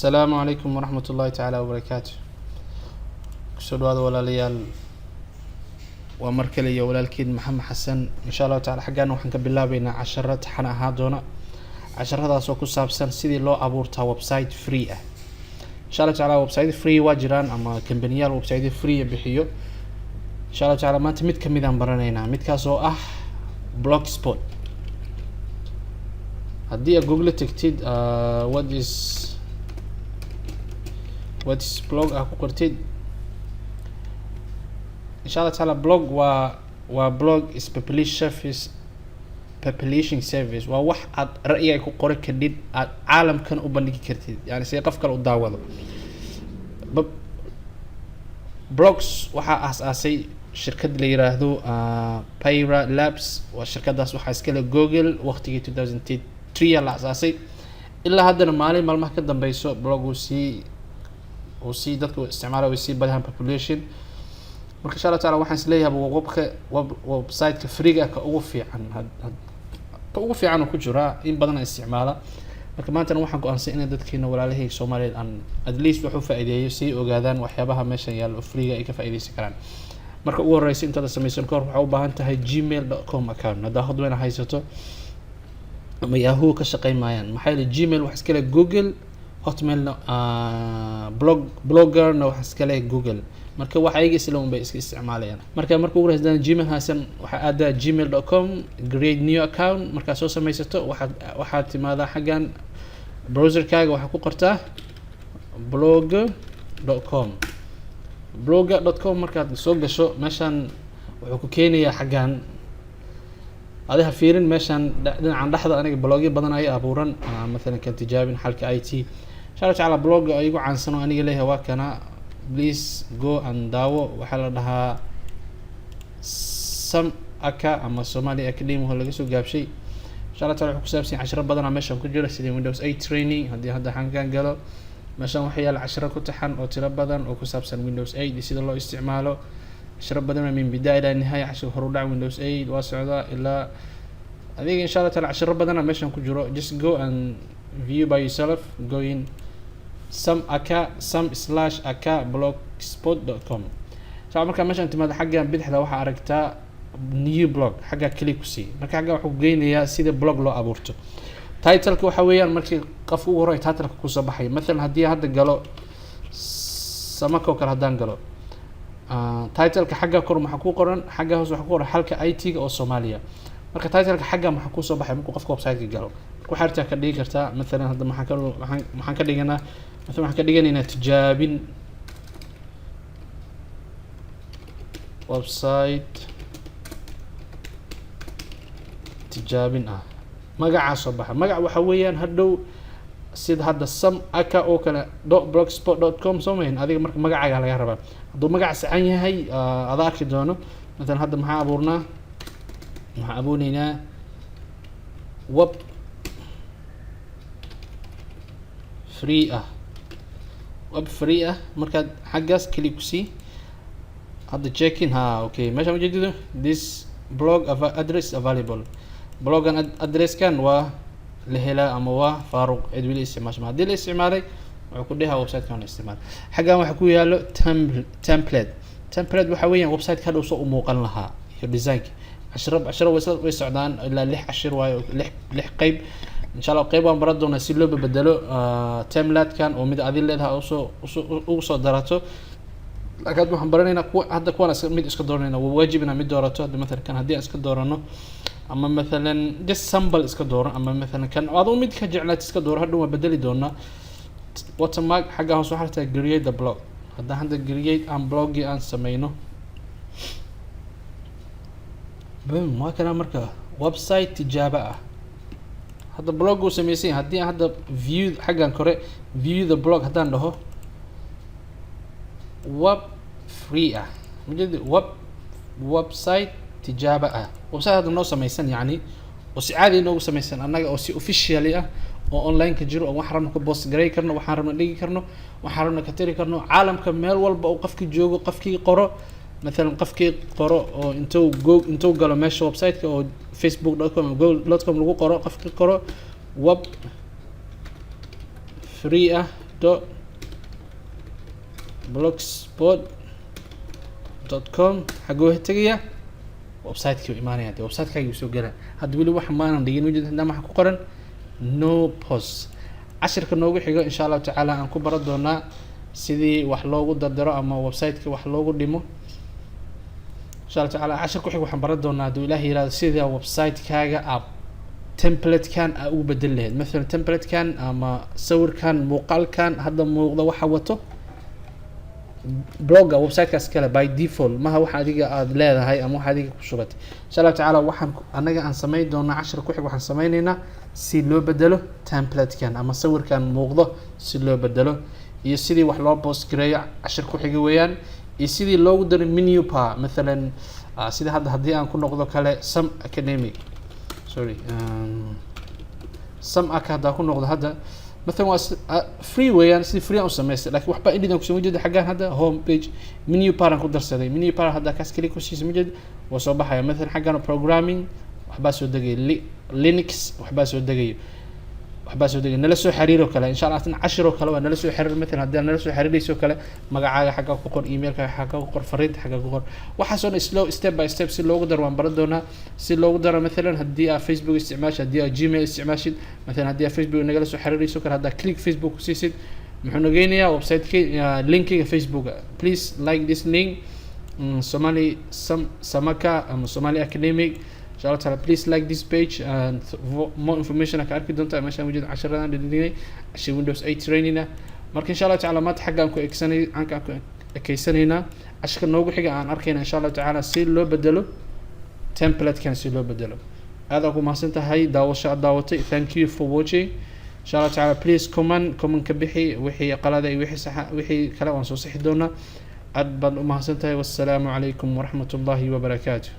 Asalaamu calaykum waraxmat ullahi tacaala wabarakaatu. Kusoo dhawaada, walaalayaal. Waa mar kale iyo walaalkiin Maxamed Xasan. Insha Allahu tacala, xaggaana waxaan ka bilaabeynaa casharo taxan ahaa doona, casharadaas oo ku saabsan sidii loo abuurtaa website free ah. Insha Allahu tacala, website free waa jiraan ama kambaniyaal website free bixiyo. Insha Allahu tacala, maanta mid kamid aan baranaynaa, midkaas oo ah Blogspot. Haddii aad Google tagtid, what is blog ah ku qortid, insha Allah taala, blog waa blog is publish service, publishing service. Waa wax aad ra'yiga ku qori kartid, aad caalamkan u bandhigi kartid, yani si qof kale u daawado. Blogs waxaa aas-aasay shirkad la yiraahdo Pyra Labs. Waa shirkadaas waxaa iskale Google. Waqtigii 2003 la asaasay, ilaa haddana maalin maalmaha ka dambeyso blog uu sii dadka u isticmaala way sii badahan population. Marka, insha Allah taala, waxaan isleeyahay waa webka web website-ka freega ka ugu fiican, ka ugu fiican uu ku jiraa, in badan aan isticmaala. Marka maantana waxaan go-aansan inay dadkeena walaalahey Soomaaliyeed aan at least wax u faa'iideeyo, si ay ogaadaan waxyaabaha meeshan yaalla oo freega ay ka faa'iideysan karaan. Marka ugu horeysa, intaada sameysan kahor, waxaa u baahan tahay gmail.com account. Haddaa Hotmail haysato ama Yahoo, ka shaqeyn maayaan. Maxaa yeelay, Gmail waxa iskale Google, Hotmailna, bloggerna waxa iskale Google. Marka wax ayaga isla un bay iska isticmaalayaan. Marka ugu horeysa, haddaan Gmail haysan, waxaa aadaa gmail.com, create new account. Markaad soo sameysato, waxaad timaadaa xaggan browserkaaga, waxaa ku qortaa blogger.com. blogger.com markaad soo gasho, meeshan wuxuu ku keenayaa xaggan. Adi ha fiirin meeshan dhinacan dhexda. Aniga blogyo badan ay abuuran, mathalan kan tijaabin xalka IT. Insha Allah tacaala, blogga igu caansan oo aniga leeyahay waa kana. Please go and daawo. Waxaa la dhahaa Sam Aka ama Somali Academy oo laga soo gaabshay. Insha Allah taala, wuxuu kusaabsan yahay cashiro badanaa meeshan ku jira, sida Windows 8 training. Haddii hadda xankan galo, meeshan waxaa yaala cashiro ku taxan oo tiro badan oo ku saabsan Windows 8 iyo sida loo isticmaalo. Cashiro badan min bidaaya ilaa nihaaya. Cashir horudhac Windows 8 waa socdaa ilaa adiga. Insha Allah taala, cashiro badana meeshan ku jiro. Just go and view by yourself. Go in some aka sam/aka blogspot.com. So markaa meeshan timaado, xagga bidixda waxaa aragtaa new blog. Xagga click ku sii. Marka xagga wuxuu geynayaa sida blog loo abuurto. Titleka waxa weeyaan markii qofka ugu horey titleka kusoo baxay. Mathalan, haddii hadda galo samaka oo kale, haddaan galo, titleka xagga kor maxaa ku qoran? Xagga hoos waxaa ku qoran xalka IT-ga oo Soomaaliya. Marka titleka xagga maxaa kusoo baxay markuu qofka website-ka galo? Marka waxaa artaa ka dhigi kartaa, mathalan hadda maxaan ka dhiganaa? Mathalan, waxaan ka dhiganaynaa tijaabin website tijaabin ah. Magacaa soo baxa, magac waxa weeyaan hadhow sida hadda sam aka oo kale .blogspot.com soo mahin. Adiga marka magacaaga laga rabaa. Hadduu magac saxan yahay, ada arki doono. Mathalan, hadda maxaa abuurnaa? Waxaan abuurneynaa web free ah, web free ah. Markaad xaggaas click ku sii, hadda checking. Ha, okay, meeshaan ujeedido "This blog address available". Blogan addresskan waa la helaa ama waa faaruq, cid weli isticmaasha. Haddii la isticmaalay, wuxuu ku dhahaa website-kan la isticmaal. Xaggan waxaa ku yaalo template. Template waxa weeyaan website-ka hadhow soo u muuqan lahaa iyo designka. Cashiro way socdaan, ilaa lix cashir waayo, lix qeyb. Insha Allah, qeyb waan baran doonaa si loo bedelo template-kan oo mid adi leedahay usoo ugu soo darato. Laakiin hadda waxaan baranaynaa kuwa hadda kuwan mid iska dooranayna. Waa waajib inaad mid doorato. Hadda mathalan kan haddii aan iska doorano, ama mathalan just sample iska dooro, ama mathalan kan aduu mid ka jeclaad iska dooro, hadhow waan bedeli doonaa. Watermark xagga hoos waxaa tahay create the blog. Haddaan hadda create aan bloggii aan sameyno, boom, waa kana. Marka website tijaabo ah hadda blog uu sameysan yahay. Haddii aan hadda view xaggan kore, view the blog haddaan dhaho, web free ah majeedi, website tijaabo ah, website hadda noo sameysan, yacni oo si caadi noogu sameysan annaga, oo si officially ah oo online-ka jiro, oo waxaan rabna ku post garay karno, waxaan rabna dhigi karno, waxaan rabna ka tiri karno. Caalamka meel walba uu qofkii joogo, qofkii qoro, mathalan qofkii qoro oo intuu galo meesha website-ka oo facebook.com ama google.com lagu qoro, qofkii qoro web free ah .blogspot.com. Xaguu tegaya? Website-kii u imaanaya dee, website-kaagii soo gala. Hadda weli wax maanan dhigin. Ujeeda haddana waxa ku qoran "no post". Cashirka noogu xigo, insha Allahu tacaala, aan ku baran doonaa sidii wax loogu dardaro ama website-ka wax loogu dhimo. Insha Allahu tacaala, cashir ku xig waxaan baran doonaa, hadduu Ilaah yihahdo, sida website-kaaga aad template-kan aa ugu bedeli lahayd, mathalan template-kan ama sawirkan, muuqaalkan hadda muuqda waxa wato blogga website-kaas kale by default maha waxa adiga aada leedahay ama waxa adiga ku shubatay. Insha Allahu tacaala, waxaan annaga aan sameyn doonaa cashir ku xig, waxaan sameyneynaa si loo bedelo template-kan ama sawirkan muuqdo, si loo bedelo iyo sidii wax loo post gareeyo. Cashir ku xiga weeyaan, iyo sidii loogu daro menu bar, mathalan sida hadda haddii aan ku noqdo kale Some Academic, sorry, Some Aka haddaan ku noqdo hadda, mathalan waa free weeyaan, sidii free aan u samaystay, lakin waxba edit aan kusoo jeeda. Xaggaan hadda home page menu bar aan ku darsaday. Menu bar hadda kaas kali kusiisa ma jeed, waa soo baxaya. Mathalan xaggaan programming waxbaa soo degaya, Linux waxbaa soo degayo, waxbaa soo degay. Nala soo xiriiroo kale, insha Allah, tan cashir oo kale waa nala soo xiriir. Mathalan haddii nala soo xiriirayso kale, magacaaga xaggaa ku qor, emailkaaga xaggaa ku qor, fariinta xaggaa ku qor. Waxaasoo dhan slow, step by step, si loogu daro waan baran doonaa. Si loogu daro, mathalan haddii aad Facebook isticmaashid, haddii aad Gmail isticmaashid, mathalan haddii aad Facebook nagala soo xiriirayso kale, haddaa click Facebook ku siisid, muxuu nageynayaa website-ki, linkiga Facebooka. "Please like this link, Somali Samaka ama Somali Academic, insha Allah taala, please like this page and more information" ka arki doontaa meeshaan. Ujeeda casharadan dhidhignay, cashir Windows 8 training ah. Marka, insha Allahu tacaala, maanta xaggaan ku eksanay, ankaan ku ekeysanaynaa. Cashirka noogu xiga aan arkayna, insha Allahu tacaala, si loo bedelo template-kan, si loo bedelo. Aad aa ku mahadsan tahay daawasho aad daawatay. Thank you for watching. Insha Allah tacaala, please comment, comment ka bixi wixii qalada iyo wixii saxa, wixii kale waan soo sixi doonaa. Aad baad u mahadsan tahay. Wassalaamu calaykum waraxmat ullahi wabarakaatu.